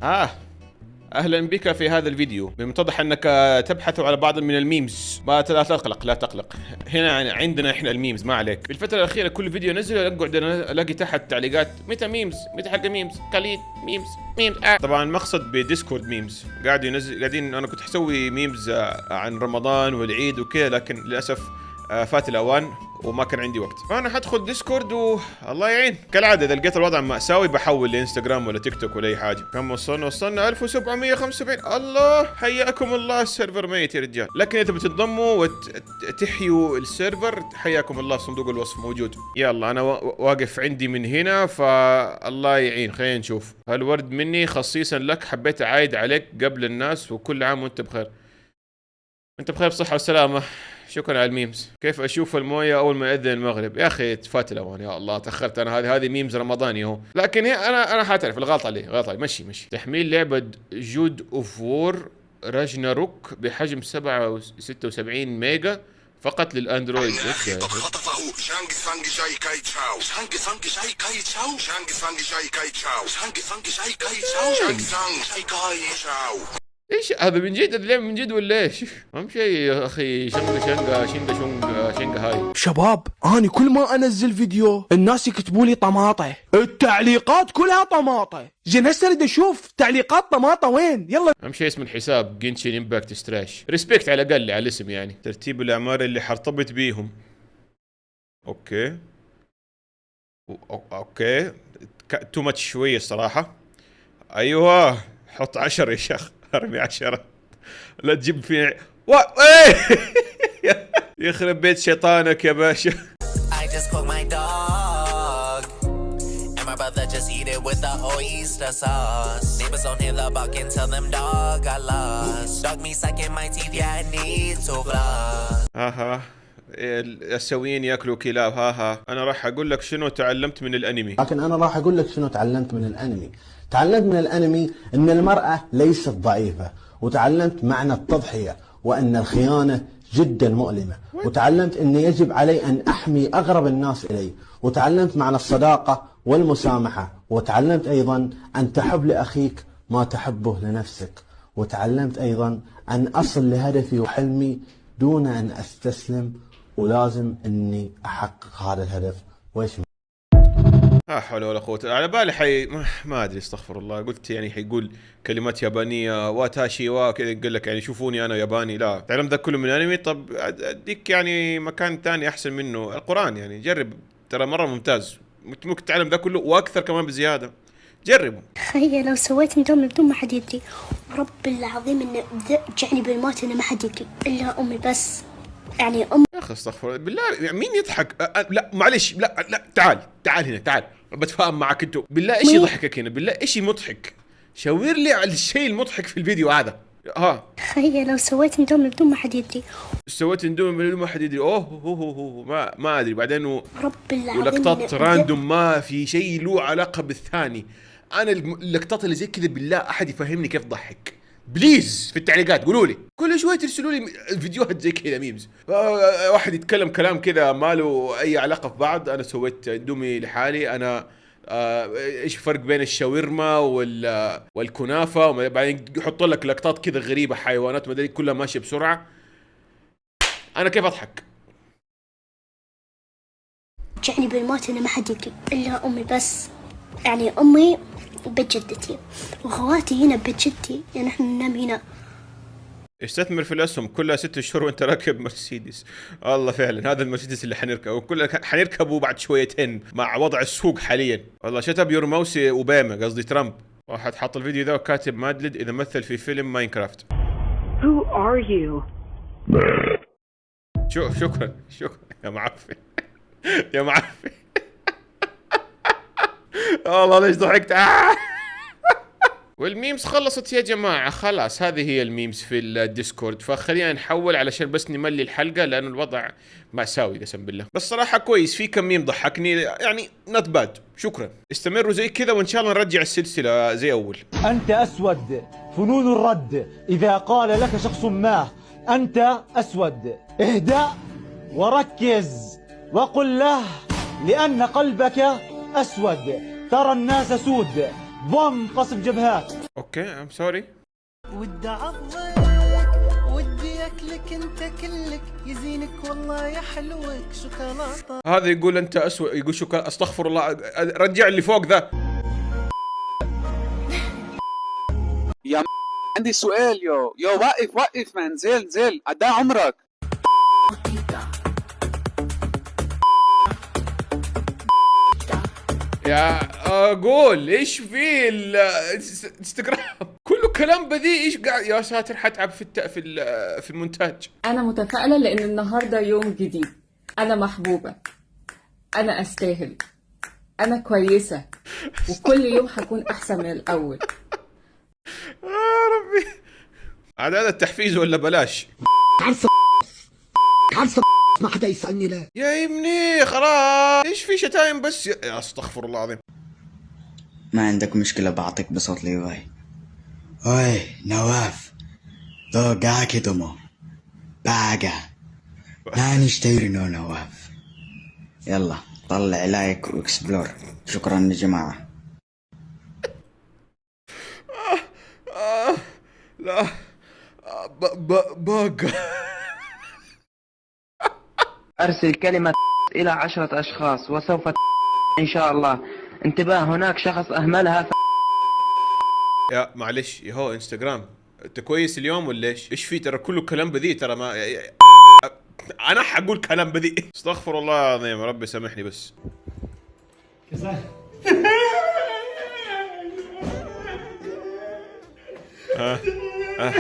اهلا بك في هذا الفيديو. من المتضح انك تبحث على بعض من ال memes. ما لا تقلق، لا تقلق، هنا عندنا احنا ال memes، ما عليك. في الفترة الاخيرة كل فيديو انزله اقعد الاقي تحت تعليقات متى memes، متى حلقة memes، خالد memes memes. طبعا المقصد ب Discord memes. قاعد ينزل، قاعدين، انا كنت حسوي memes عن رمضان والعيد وكذا، لكن للاسف فات الاوان وما كان عندي وقت. فانا حدخل Discord والله يعين. كالعادة اذا لقيت الوضع مأساوي بحول لانستغرام ولا تيك توك ولا اي حاجه. كم وصلنا؟ وصلنا 1775. الله، حياكم الله. ال server ميت يا رجال، لكن اذا بتنضموا وتحيوا ال server حياكم الله، صندوق الوصف موجود. يلا انا واقف عندي من هنا، فالله يعين. خلينا نشوف. هالورد مني خصيصا لك، حبيت اعايد عليك قبل الناس، وكل عام وانت بخير. انت بخير، بصحة وسلامة. شكرا على ال memes. كيف اشوف المويه اول ما ياذن المغرب؟ يا اخي فات الاوان، يا الله تاخرت انا. هذه memes رمضاني هو، لكن هي انا حاعترف، الغلط علي، غلط علي. مشي مشي. تحميل لعبه God of War Ragnarok بحجم 76 ميجا فقط للاندرويد. أن أخي قد خطفه شانج سانج شاي كاي تشاو، شانج سانج شاي كاي تشاو، شانج سانج شاي كاي تشاو، شانج سانج شاي كاي تشاو، شانج سانج شاي كاي تشاو. ايش هذا؟ من جد اللعبة من جد ولا ايش؟ اهم شيء يا اخي شنغ شنغ شنغ شونغ شنغ هاي. شباب، أنا كل ما أنزل فيديو الناس يكتبوا لي طماطة، التعليقات كلها طماطة. زين، هسه اريد اشوف تعليقات طماطة وين؟ يلا. اهم شيء اسم الحساب Genshin Impact is trash، respect على الاقل على الاسم. يعني ترتيب الاعمار اللي حرتبط بيهم. okay okay، too much شوية الصراحة. ايوه، حط 10 يا شيخ، ارمي 10، لا تجيب فيني و... ايه، يخرب بيت شيطانك يا باشا. I just cook my dog. And my brother just eat it with the oyster sauce. Neighbors don't hear the barking, tell them dog got lost. Dog me sucking my teeth, yeah, I need to floss. ها، الاسيويين ياكلوا كلاب. ها ها، انا راح اقول لك شنو تعلمت من الانمي. لكن انا راح اقول لك شنو تعلمت من الانمي. تعلمت من الانمي ان المرأة ليست ضعيفة، وتعلمت معنى التضحية، وان الخيانة جدا مؤلمة، وتعلمت ان يجب علي ان احمي اقرب الناس الي، وتعلمت معنى الصداقة والمسامحة، وتعلمت ايضا ان تحب لاخيك ما تحبه لنفسك، وتعلمت ايضا ان اصل لهدفي وحلمي دون ان استسلم، ولازم اني احقق هذا الهدف ويش لا حول ولا قوة. على بالي حي ما ادري، استغفر الله، قلت يعني حيقول كلمات يابانية، واتاشي وا كذا، يقول لك يعني شوفوني انا ياباني. لا، تعلم ذا كله من انمي؟ طب اديك يعني مكان ثاني احسن منه، القرآن. يعني جرب، ترى مرة ممتاز، ممكن تتعلم ذا كله واكثر كمان بزيادة. جربوا. تخيل لو سويت اندومي بدون ما حد يدري، ورب العظيم انه جعني بالموت انه ما حد يدري الا امي بس، يعني امي. يا اخي استغفر بالله، يعني مين يضحك؟ أه أه لا معلش، لا لا، تعال تعال هنا، تعال بتفاهم معك. انتو بالله ايش يضحكك هنا؟ بالله ايش مضحك؟ شاور لي على الشيء المضحك في الفيديو هذا. ها. تخيل لو سويت اندومي بدون ما حد يدري. سويت اندومي بدون ما حد يدري. اوه هو هو هو ما ادري بعدين رب العظيم ولقطات إنه random، ما في شيء له علاقة بالثاني. انا اللقطات اللي زي كذا، بالله احد يفهمني كيف ضحك، please في التعليقات قولوا لي. كل شوي ترسلوا لي فيديوهات زي كذا memes، واحد يتكلم كلام كذا ما له اي علاقة في بعض. انا سويت اندومي لحالي، انا ايش الفرق بين الشاورما والكنافه؟ وبعدين يحط لك لقطات كذا غريبه، حيوانات ما ادري، كلها ماشية بسرعه. انا كيف اضحك؟ جعني بالموت انه ما حد يدري الا امي بس، يعني امي بيت جدتي واخواتي هنا بيت جدي، يعني احنا ننام هنا. استثمر في الاسهم، كلها 6 شهور وانت راكب مرسيدس. الله، فعلا هذا المرسيدس اللي حنركبه، كلنا حنركبه بعد شويتين مع وضع السوق حاليا. والله shut up your mouth اوباما، قصدي ترامب. واحد حاط الفيديو ذا وكاتب مادلد اذا مثل في فيلم Minecraft. Who are you? شو شكرا شكرا يا معفن يا معفن. والله ليش ضحكت؟ وال memes خلصت يا جماعة، خلاص، هذه هي ال memes في ال Discord. فخلينا نحول علشان بس نملي الحلقة، لأنه الوضع مأساوي قسم بالله. بس صراحة كويس، في كم ميم ضحكني، يعني not bad. شكرا، استمروا زي كذا وإن شاء الله نرجع السلسلة زي أول. أنت أسود، فنون الرد. إذا قال لك شخص ما أنت أسود، اهدأ وركز وقل له: لأن قلبك أسود، ترى الناس سود. ضم قصف جبهات. okay I'm sorry. ودي عضك، ودي اكلك انت كلك، يزينك والله يا حلوك شوكولاته. هذا يقول انت اسوء، يقول شوكولاته، استغفر الله. رجع اللي فوق ذا. يا عندي سؤال. yo yo، وقف وقف، ما نزل نزل، قد عمرك؟ يا اقول ايش في الانستغرام كله كلام بذيء، ايش قاعد يا ساتر، حتعب في الت... في ال... في المونتاج. أنا متفائلة لأن النهاردة يوم جديد. أنا محبوبة، أنا أستاهل، أنا كويسة، وكل يوم هكون أحسن من الأول. يا ربي، عاد هذا التحفيز ولا بلاش. عارفة عارفة، ما حدا يسألني ليه. يا ابني خلاص، ايش في شتايم بس يا استغفر الله العظيم. ما عندك مشكلة، بعطيك بصوت ليفاي. おい نواف どガキどもバカ何しているの نواف، يلا طلع like و explore. شكرا يا جماعة. آه لا آه ب ب باقة. أرسل كلمة إلى 10 أشخاص وسوف إن شاء الله. انتباه، هناك شخص أهملها. يا معلش يا هو انستغرام، انت كويس اليوم ولا ايش؟ ايش في؟ ترى كله كلام بذيء، ترى ما انا حقول كلام بذيء. استغفر الله العظيم، ربي سامحني بس. آه. آه.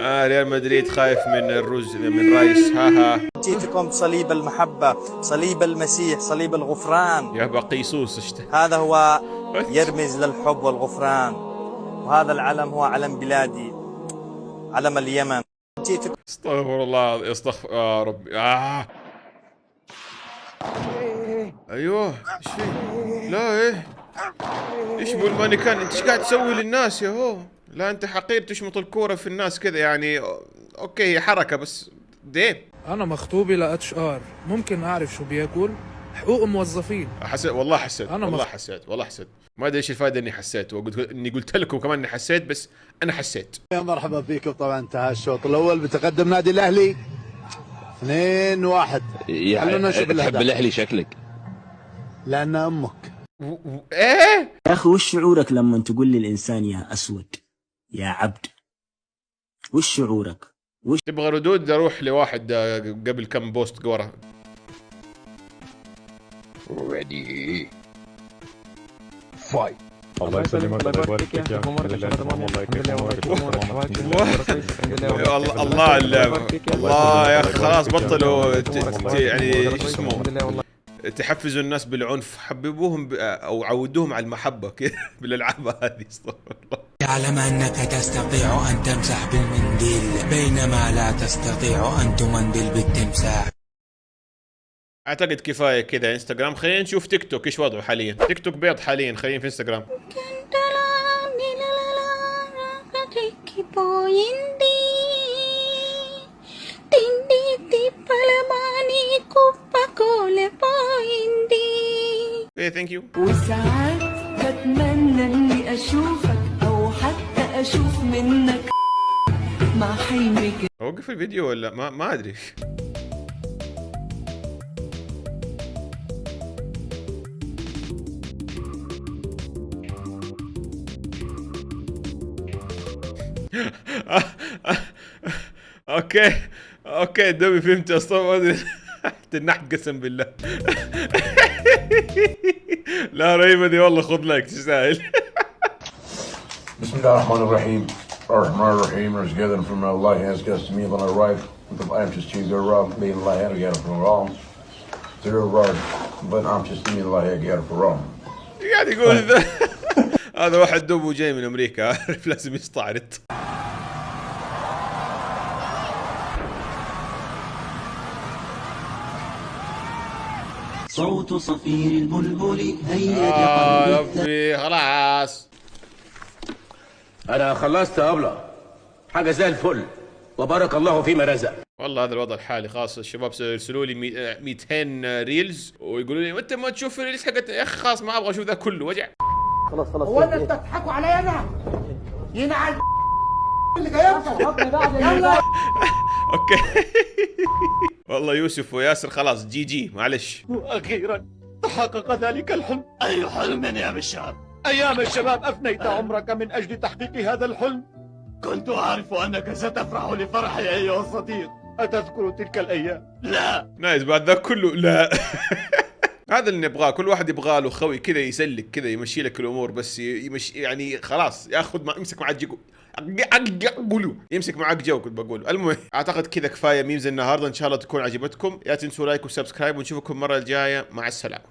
آه. ريال مدريد خايف من الرز من رايس، ها ها. جئتكم صليب المحبة، صليب المسيح، صليب الغفران. يا بقيسوس اشت. هذا هو يرمز للحب والغفران، وهذا العلم هو علم بلادي، علم اليمن. جئتكم استغفر الله، استغفر يا ربي. ايوه ايش في؟ لا ايه ايش بو المانيكان، انت ايش قاعد تسوي للناس يا هو؟ لا انت حقير، تشمط الكوره في الناس كذا يعني. okay هي حركه بس damn. انا مخطوبه ل HR، ممكن اعرف شو بياكل؟ حقوق موظفين. حسيت والله، حسيت أنا والله حسيت والله حسيت، ما ادري ايش الفائده اني حسيت وقلت اني قلت لكم كمان اني حسيت، بس انا حسيت. يا مرحبا فيكم. طبعا انتهى الشوط الاول بتقدم نادي الاهلي 2-1. خلونا نشوف تحب الاهداف. الاهلي شكلك. لان امك. ايه يا اخي، وش شعورك لما تقول للانسان يا اسود يا عبد؟ وش شعورك؟ وش تبغى ردود؟ اروح لواحد قبل كم post ورا. Ready. Fight. الله يسلمك، الله يبارك فيك يا الحمد لله تمام، والله كيف امورك؟ يا الله الله اللعبة. الله يا اخي، خلاص بطلوا يعني ايش اسمه، تحفزوا الناس بالعنف، حببوهم او عودوهم على المحبة كذا بالالعاب هذه، استغفر الله. تعلم أنك تستطيع أن تمسح بالمنديل بينما لا تستطيع أن تمندل بالتمساح. اعتقد كفايه كذا انستغرام، خلينا نشوف تيك توك ايش وضعه حاليا. تيك توك بيض حاليا، خلينا في انستغرام. పోయింది తిండి తిప్పల మాని కుప్పకూలిపోయింది. ايه thank you. وساعات بتمنى اني اشوفك او حتى اشوف منك مع حلمك. اوقف الفيديو ولا ما ادري. okay okay دوبي فهمت اصلا، ما ادري، تنحت قسم بالله. لا رهيبه دي والله، خذ like تستاهل. بسم الله الرحمن الرحيم. الرحمن الرحيم. رزقنا from الله has got to me when I arrive. The I'm just to go wrong. Me الله get from wrong. Zero wrong. But I'm just me الله get from wrong. قاعد يقول ذا هذا واحد دوبه جاي من امريكا، عارف لازم يستعرض. صوت صفير البلبل هيج آه قلبي. ربي خلاص. انا خلصت يا ابله، حاجه زي الفل، وبارك الله فيما رزق. والله هذا الوضع الحالي، خلاص الشباب يرسلوا لي 200 reels ويقولوا لي انت ما تشوف ال reels حقت يا اخي، خلاص ما ابغى اشوف ذا كله وجع. خلاص خلاص. هو انت بتضحكوا عليا انا؟ ينعل اللي جايبكم. يلا. okay، والله يوسف وياسر خلاص، GG، معلش. وأخيرا تحقق ذلك الحلم. أي حلم يا بشار؟ أيام الشباب أفنيت عمرك من أجل تحقيق هذا الحلم. كنت أعرف أنك ستفرح لفرحي أيها الصديق. أتذكر تلك الأيام؟ لا. nice، بعد ذا كله لا. هذا اللي نبغاه، كل واحد يبغى له خوي كذا يسلك كذا، يمشي لك الامور، بس يمشي يعني خلاص ياخذ ما يمسك معك جو، قولوا يمسك معك جو كنت بقول. المهم اعتقد كذا كفاية memes النهارده، ان شاء الله تكون عجبتكم. لا تنسوا like و subscribe، ونشوفكم المرة الجايه، مع السلامه.